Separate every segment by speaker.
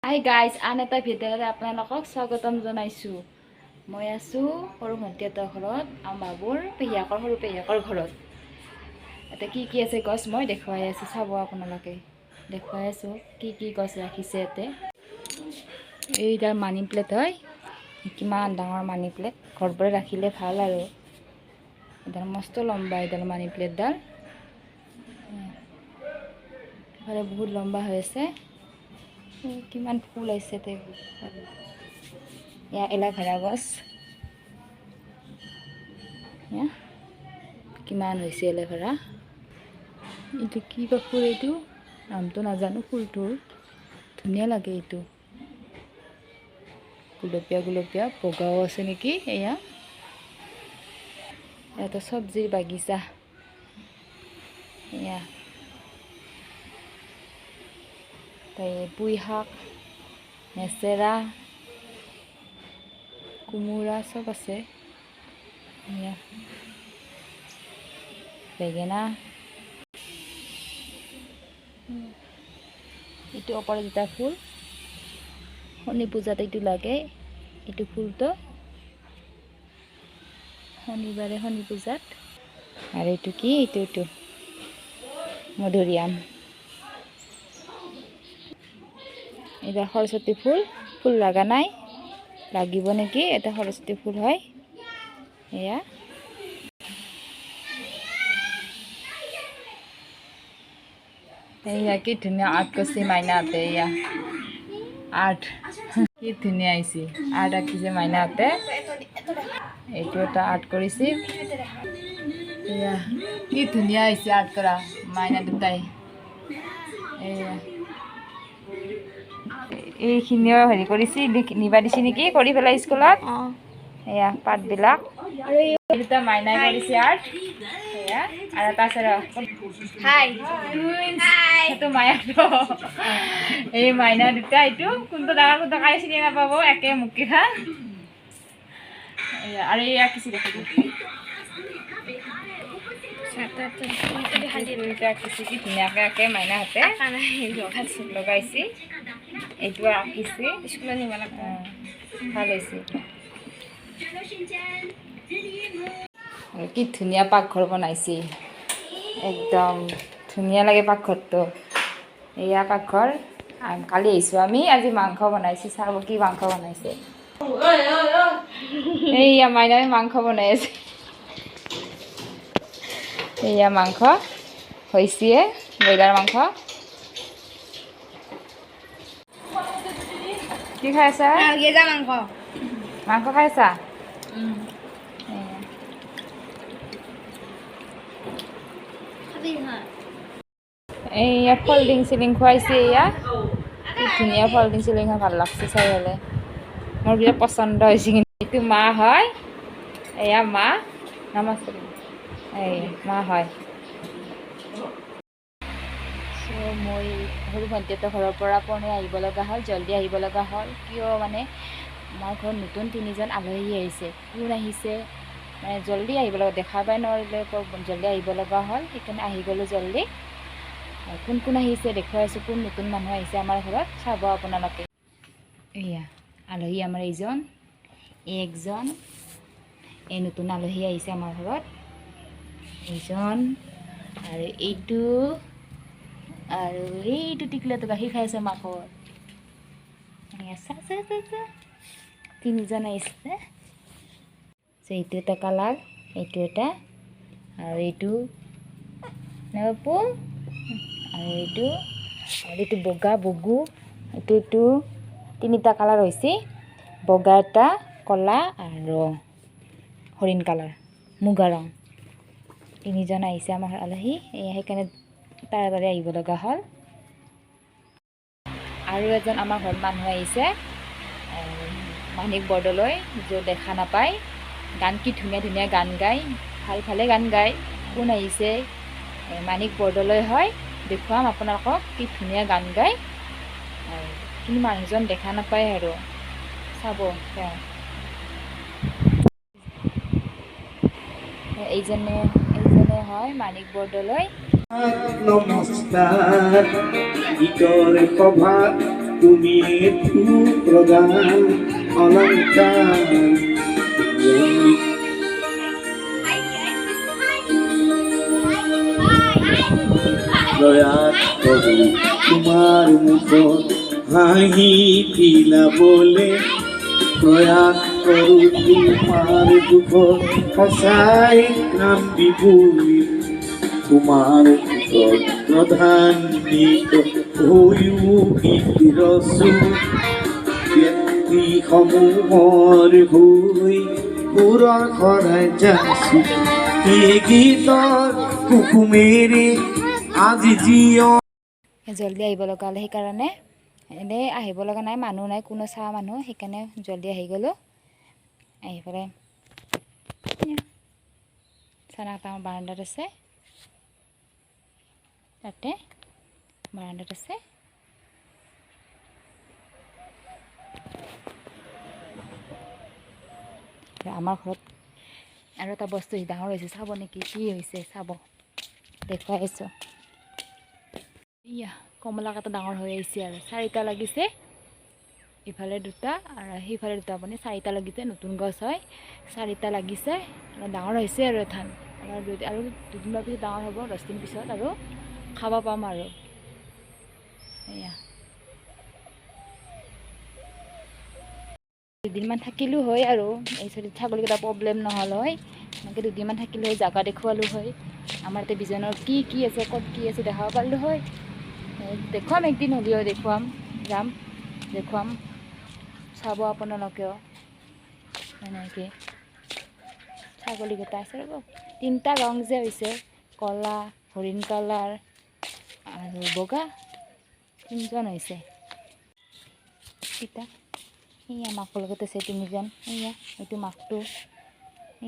Speaker 1: Hi guys, আন এটা ভিডিঅ'ত আপোনালোকক স্বাগতম জনাইছোঁ। মই আছোঁ সৰু ভণ্টিহঁতৰ ঘৰত, আমাৰ বাবুৰ পেহীয়েকৰ সৰু পেহীয়েকৰ ঘৰত। ইয়াতে কি কি আছে গছ মই দেখুৱাই আছোঁ, চাব আপোনালোকে। দেখুৱাই আছোঁ কি কি গছ ৰাখিছে ইয়াতে। এইডাল মানি প্লেট হয়, কিমান ডাঙৰ মানি প্লেট, ঘৰবোৰে ৰাখিলে ভাল আৰু। এডাল মস্ত লম্বা এইডাল মানি প্লেটডাল, ইফালে বহুত লম্বা হৈ আছে। কিমান ফুল আহিছে। এয়া এলাভেৰা গছ, এয়া কিমান হৈছে এলাভেৰা। এইটো কি বা ফুল, এইটো নামটো নাজানো ফুলটোৰ, ধুনীয়া লাগে এইটো, গুলপীয়া গুলপীয়া বগাও আছে নেকি। এয়া এটা চব্জিৰ বাগিচা। এয়া তাই পুঁই শাক, লেচেৰা, কোমোৰা চব আছে। এয়া বেঙেনা, এইটো অপৰাজিতা ফুল, শনি পূজাত এইটো লাগে, এইটো ফুলটো শনিবাৰে শনি পূজাত। আৰু এইটো কি, এইটো এইটো মধুৰিআম। এটা সৰস্বতী ফুল, ফুল লগা নাই, লাগিব নেকি, এটা সৰস্বতী ফুল হয়। এয়া এয়া কি ধুনীয়া আৰ্ট কৰিছে মাইনাহঁতে, এয়া আৰ্ট কি ধুনীয়া আহিছে, আৰ্ট আঁকিছে মাইনাহঁতে। এইটো এটা আৰ্ট কৰিছে, এয়া কি ধুনীয়া হৈছে আৰ্ট কৰা মাইনা দুটাই। এয়া এইখিনিও হেৰি কৰিছে, নিবা দিছে নেকি কৰি পেলাই স্কুলত। এয়া পাতবিলাক এই দুটা মাইনাই কৰিছে আৰ্ট। এয়া আৰু এটা আছে, সেইটো মায়াটো, এই মাইনা দুটা, এইটো কোনটো ডাঙৰ কোনটো কাই চিনি নাপাব, একে মুখকেইটা। এয়া আৰু এই আঁকিছে দেখি, আঁকিছে কি ধুনীয়াকৈ আঁকে মাইনাহঁতে, লগাইছে। এইটো আঁকিছে, ভাল হৈছে। কি ধুনীয়া পাকঘৰ বনাইছে, একদম ধুনীয়া লাগে পাকঘৰটো। এয়া পাকঘৰ, কালি আহিছোঁ আমি, আজি মাংস বনাইছে, চাব কি মাংস বনাইছে। এইয়া মাইনাই মাংস বনাই আছে। এয়া মাংস হৈছে, ব্ৰইলাৰ মাংস। কি খাই আছা?
Speaker 2: মাংস।
Speaker 1: মাংস খাই আছা? এইয়া ফল্ডিং চিলিং খুৱাইছে, এয়া কি ধুনীয়া ফল্ডিং চিলিং হয়, ভাল লাগছে চাই পেলাই, মোৰ বিৰাট পচন্দ হৈছে। কিন্তু এইটো মা হয়, এয়া মা, নমস্কাৰ, এই মা হয়। চ' মই সৰু ভণ্টিহঁতৰ ঘৰৰ পৰা পোনে আহিব লগা হ'ল, জল্দি আহিব লগা হ'ল। কিয় মানে আমাৰ ঘৰত নতুন তিনিজন আলহী আহিছে, কোন আহিছে মানে জল্দি আহিব লগা, দেখা পাই নোৱাৰিলে জল্দি আহিব লগা হ'ল, সেইকাৰণে আহি গ'লোঁ জল্দি। কোন কোন আহিছে দেখুৱাই আছোঁ, কোন নতুন মানুহ আহিছে আমাৰ ঘৰত চাব আপোনালোকে। এয়া আলহী আমাৰ এইজন, একজন, এই নতুন আলহী আহিছে আমাৰ ঘৰত, এইজন আৰু এইটো আৰু এইটো টিকলাটো গাখীৰ খাই আছে মাকৰ। তিনিজন আহিছে। এইটো এটা কালাৰ, এইটো এটা, আৰু এইটো বাপু, আৰু এইটো, আৰু এইটো বগা বগু, এইটো এইটো তিনিটা কালাৰ হৈছে, বগা এটা, কলা আৰু হৰিণ কালাৰ, মুগা ৰং। তিনিজন আহিছে আমাৰ আলহী, সেইকাৰণে তাড়াতাড়ি আহিব লগা হ'ল। আৰু এজন আমাৰ ঘৰত মানুহ আহিছে, মানিক বৰদলৈ, য'ত দেখা নাপায়, গান কি ধুনীয়া ধুনীয়া গান গায়, ভাল ভালে গান গায়। কোন আহিছে? মানিক বৰদলৈ হয়, দেখুৱাম আপোনালোকক কি ধুনীয়া গান গায়। কিন্তু মানুহজন দেখা নাপায় আৰু চাব তেওঁ। এইজনে এইজনে হয় মানিক বৰদলৈ।
Speaker 3: নমস্কাৰ, গীতৰ সভাত
Speaker 2: তুমি প্ৰধান অলংকাৰ। প্ৰয়াস কৰোঁ তোমাৰ মুখত হাঁহি বিলাবলে, প্ৰয়াস কৰোঁ তোমাৰ দুখত সঁচাই কান্দিবলৈ। তোমাৰ দুখত ক্ৰোধান্বিত হৈও গীত ৰচো, ব্যক্তিসমূহৰ হৈ সুৰৰ শৰাই যাচো। এই গীতৰ কুসুমেৰে আজি জীয়
Speaker 1: জল্দি আহিব লগা হ'ল, সেইকাৰণে। এনেই আহিব লগা নাই, মানুহ নাই, কোনো চাহ মানুহ, সেইকাৰণে জল্দি আহি গ'লোঁ। আহি পেলাই চানা এটা আমাৰ বাৰাণ্ডাত আছে, তাতে বাৰাণ্ডাত আছে। আমাৰ ঘৰত আৰু এটা বস্তু ডাঙৰ হৈছে, চাব নেকি কি হৈছে, চাব দেখুৱাই আছোঁ। ইয়া কমলা কাটা ডাঙৰ হৈ আহিছে আৰু চাৰিটা লাগিছে, ইফালে দুটা আৰু সেইফালে দুটা, মানে চাৰিটা লাগিছে। নতুন গছ হয়, চাৰিটা লাগিছে আৰু ডাঙৰ হৈছে আৰু এথান আৰু দুদিনমান পিছত ডাঙৰ হ'ব, 10 দিন পিছত আৰু খাব পাম আৰু। এয়া দুদিনমান থাকিলোঁ হয় আৰু এই চাইডত ছাগলীকেইটা প্ৰব্লেম নহ'ল হয়, এনেকৈ দুদিনমান থাকিলোঁ হয়, জাগা দেখুৱালোঁ হয়, আমাৰ ইয়াতে বিজনৰ কি কি আছে, ক'ত কি আছে দেখাব পাৰিলোঁ হয়। দেখুৱাম একদিন হ'লেও দেখুৱাম, যাম দেখুৱাম, চাব আপোনালোকেও। এনেকৈ ছাগলীকেইটা আছে ৰ'ব, তিনিটা ৰং যে হৈছে, ক'লা, হৰিণ কালাৰ আৰু বগা, তিনিজন হৈছে। তিতা এয়া মাকৰ লগত আছে তিনিজন। এয়া এইটো মাকটো,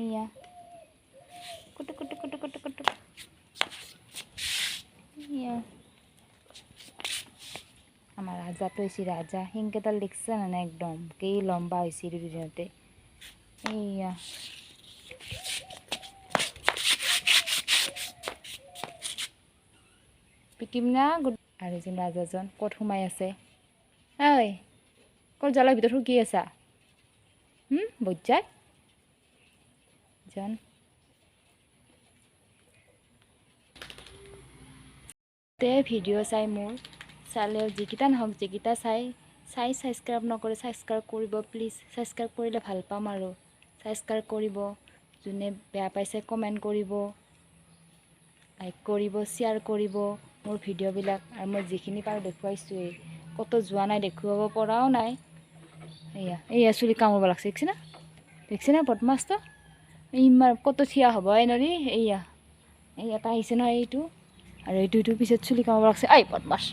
Speaker 1: এয়া কুটু কুটু কুটু কুটু কুটু। এয়া আমাৰ ৰাজাটো হৈছে, ৰাজা শিংকেইডাল দেখিছে নে নাই, একদম কি লম্বা হৈছে দুদিনতে। এয়া পিটিম না। আৰু এজন ৰাজাজন ক'ত সোমাই আছে? ঐ ক'ত জালৰ ভিতৰত শুকি আছা? বজ্জাত জন তে ভিডিঅ' চাই মোৰ চালেও যিকেইটা নহওক, যিকেইটা চাই চাই ছাবস্ক্ৰাইব নকৰে, ছাবস্ক্ৰাইব কৰিব প্লিজ। ছাবস্ক্ৰাইব কৰিলে ভাল পাম আৰু ছাবস্ক্ৰাইব কৰিব। যোনে বেয়া পাইছে কমেণ্ট কৰিব, লাইক কৰিব, শ্বেয়াৰ কৰিব মোৰ ভিডিঅ'বিলাক। আৰু মই যিখিনি পাৰোঁ দেখুৱাইছোঁৱেই, ক'তো যোৱা নাই, দেখুৱাব পৰাও নাই। এয়া এয়া চুলি কামুৰিব লাগছে, দেখিছে না, দেখিছে না বদমাছটো, ইমান ক'তো থিয় হ'ব এই নৰি। এইয়া এই এটা আহিছে নহয় এইটো, আৰু এইটো এইটো পিছত চুলি কামুৰিব লাগছে। এই বদমাছ,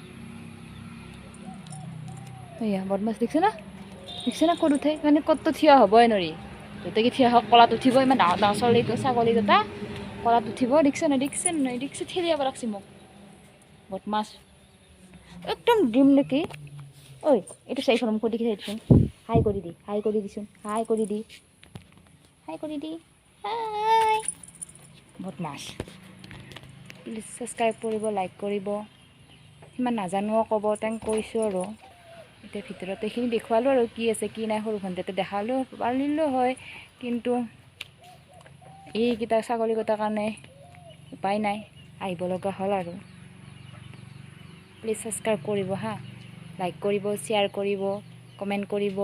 Speaker 1: এয়া বদমাছ, দেখিছে না, দেখিছে না ক'ত উঠে, মানে ক'তো থিয় হ'বই নৰি। য'তে থিয় হওক কলাত উঠিব, ইমান ডাঙৰ ডাঙৰ চলি ছাগলীকেইটা কলাত উঠিব। দেখিছে নাই, দেখিছে নাই, দেখিছে ঠেলিয়াব লাগছে মোক বদমাছ, একদম ডিম নেকি। ঐ এইটো চাইখন মুখত দেখি চাই দিচোন, হাই কৰি দি, হাই কৰি দিচোন, হাই কৰি দি, হাই কৰি দি, হাই বদমাছ। প্লিজ ছাবস্ক্ৰাইব কৰিব, লাইক কৰিব, সিমান নাজানোও ক'ব, তেওঁক কৈছোঁ আৰু। এতিয়া ভিতৰত এইখিনি দেখুৱালোঁ আৰু কি আছে কি নাই, সৰু ভণ্টিতে দেখালোঁ পাৰিলোঁ হয়, কিন্তু এইকেইটা ছাগলীকেইটাৰ কাৰণে উপায় নাই, আহিব লগা হ'ল আৰু। প্লিজ ছাবস্ক্ৰাইব কৰিব হা, লাইক কৰিব, শ্বেয়াৰ কৰিব, কমেণ্ট কৰিব।